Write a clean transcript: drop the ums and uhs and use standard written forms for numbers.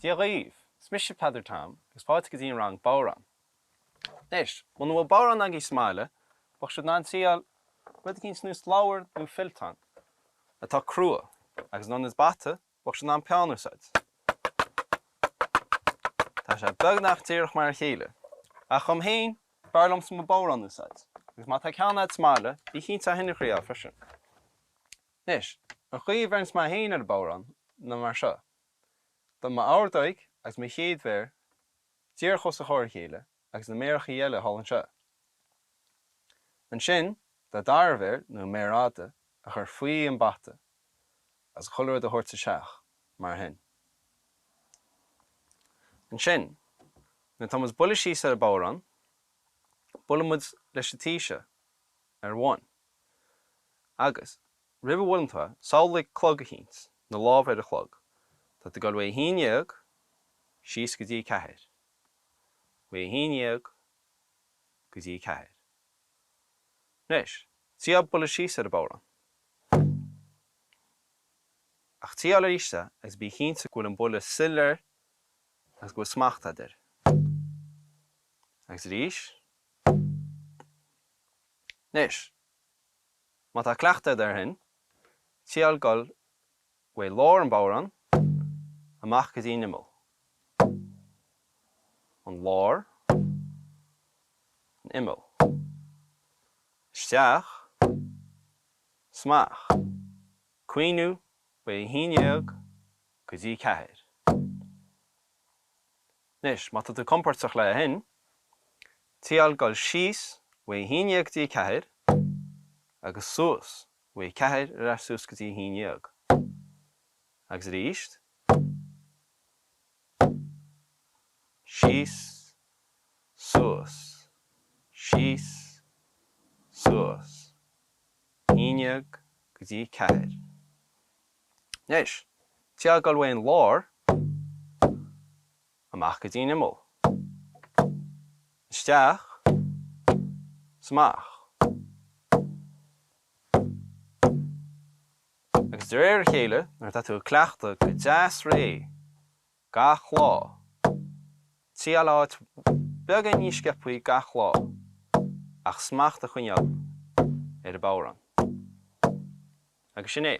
Dia dhaoibh! Is mise Peadar Tom agus fáilte go dtí an rang bodhrán. Anois, muna bhfuil bodhrán agaibh sa mbaile, bheadh sibh in ann triáil rud eicínt ar nós leabhar nó fillteán atá crua agus in ionad bata, bheadh sibh in ann peann a úsáid. Tá sé beagnach díreach mar a chéile. Ach dhom féin, b'fhearr liomsa mo bodhrán a úsáid. Agus má tá ceann agat sa mbaile, bí cinnte é sin a thriáil freisin. Anois, an chaoi a bheireanns mé féin ar an bodhrán ná mar seo. Do m'ordóig agus mo chéad mhéar díreach os a chomhair a chéile agus na méarachaí eile thall anseo. Ansin, do dara mhéar, nó an méar fhada, a chur faoi an bata agus chuile rud a thabhairt isteach mar shin. Ansin, nuair atá muid ag bualadh síos ar an bodhrán, buaileann muid leis an taobh seo ar bhun agus. Roimh a bhuaileann tú é, samhlaigh clog eicínt, na lámha ar an chlog. Tá tú ag dul uaidh 11 síos go dtí 4. Uaidh 11 go dtí 4. Anois, triáil bualadh síos ar an bodhrán. Ach triáil arís é agus bí cinnte go bhfuil an buille soiléir agus go bhfuil smacht agat air. Agus arís. Anois. Má tá cleachtadh agat air shin, triáil dul uaidh lár an bodhrán amach go dtí an imeall. An lár, an imeall. Isteach, 's amach. Cuimhniú uaidh 11 go dtí 4. Anois, má tá tú compóirteach le shin, triáil dul síos uaidh 11 go dtí 4 agus suas uaidh 4 ar ais suas go dtí 11. Agus arís, síos, suas, síos, suas, 11 go dtí 4. Anois, triáil dul uaidh an lár amach go dtí an imeall. Isteach 's amach. Agus de réir a chéile, nuair atá tú ag cleachtadh go deas réidh gach lá, triáil áit beagán níos sciobthaí gach lá, ach smacht a choinneáil ar an bodhrán. Agus sin é.